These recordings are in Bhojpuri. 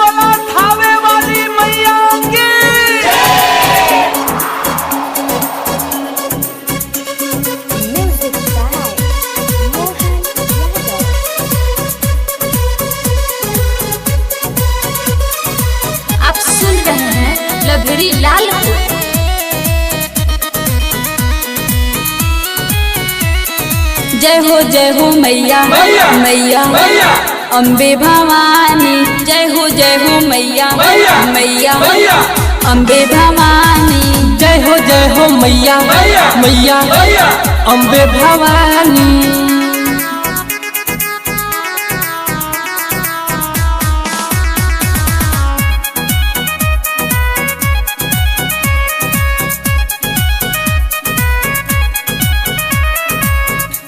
बोला थावे वाली मैया की। Music by Mohan Yadav. आप सुन रहे हैं लभरी लाल को। जय हो मैया मैया, मैया मैया, अम्बे भवानी। जय हो मैया मैया, मैया मैया, अम्बे भवानी। जय हो मैया मैया, मैया मैया, अम्बे भवानी।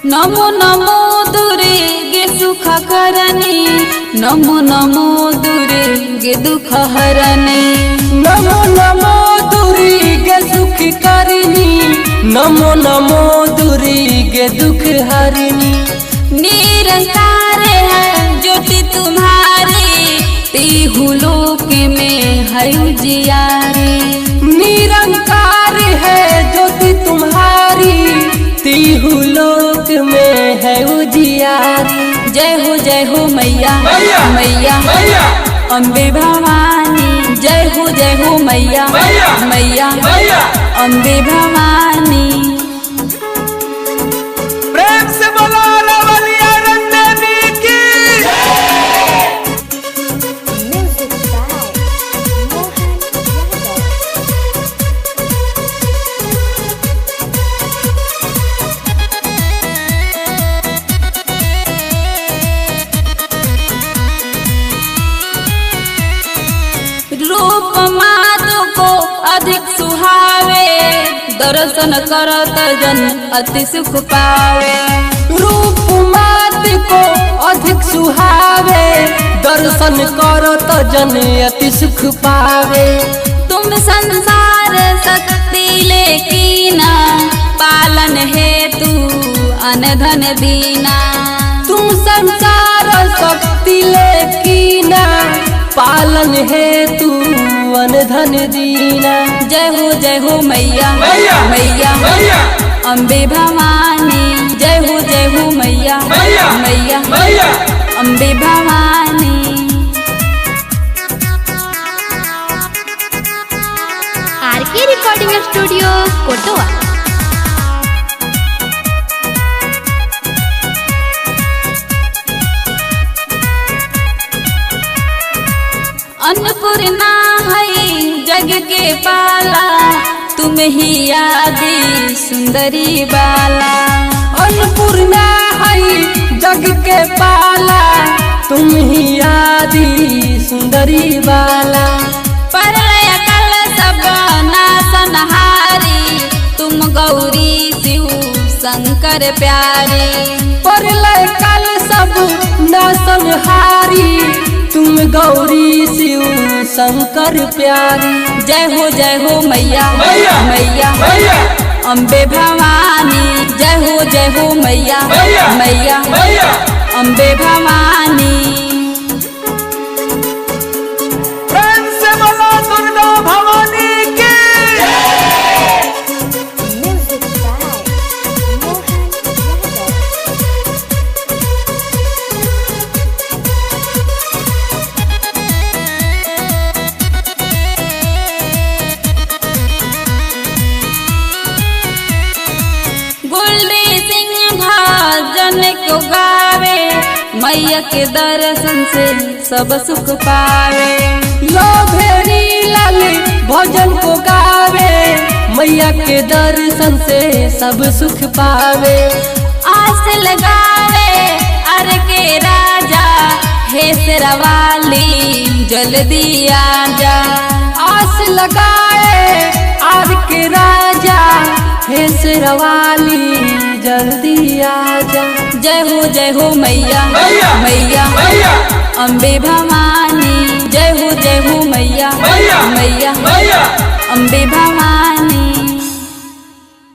नमो नमो दुर्गे सुख करनी, नमो नमो दुर्गे दुख हरनी। नमो नमो दुर्गे सुख करिनी, नमो नमो दुर्गे दुख हरिणी। निरंकार है ज्योति तुम्हारी, तिहु लोक में है उजियारी। निरंकार है ज्योति तुम्हारी, तिहु लोक में है उजियारी। जय हो मैया मैया, मैया मैया, अम्बे भवानी। जय हो मैया मैया, मैया मैया, अम्बे भवानी। प्रेम से बोला रवलिया रंजनी की। Music by Mohan Yadav. रूप माधु को अधिक सुहावे, दर्शन करत जन अति सुख पावे। रूप मात को अधिक सुहावे, दर्शन करत जन अति सुख पावे। तुम संसार शक्ति लेकिना, पालन हेतु अनधन दीना। तुम संसार शक्ति लेकिना, पालन हेतु अनधन दीना। जय हो मैया मैया, मैया मैया, अम्बे भवानी। जय हो मैया मैया, मैया मैया, अम्बे भवानी। आर के रिकॉर्डिंग स्टूडियो कोटवा। अन्नपूर्णा है जग के पाला, तुम ही आदि सुंदरी बाला। अन्नपूर्णा है जग के पाला, तुम ही आदि सुंदरी बाला। परलय कल सब नासनहारी, तुम गौरी शिव शंकर प्यारे। परलय काल सब नासनहारी, तुम गौरी शिव शंकर प्यारी। जय हो मैया मैया, मैया मैया, अम्बे भवानी। जय हो मैया मैया, मैया मैया, अम्बे भवानी। प्रेम से बोला दुर्गा भवानी की। Music by Mohan Yadav. Goldy Singh भजन को गावे, मैया के दर्शन से सब सुख पावे। लोभेरी लाल भजन को गावे, मैया के दर्शन से सब सुख पावे। आस लगावे अर के राजा, हे शेरावाली जल्दी आजा। आस लगाए आर के राजा, हे शेरावाली जल्दी आजा। जय हो मैया मैया, मैया मैया, अम्बे भवानी। जय हो मैया मैया, मैया मैया, अम्बे भवानी।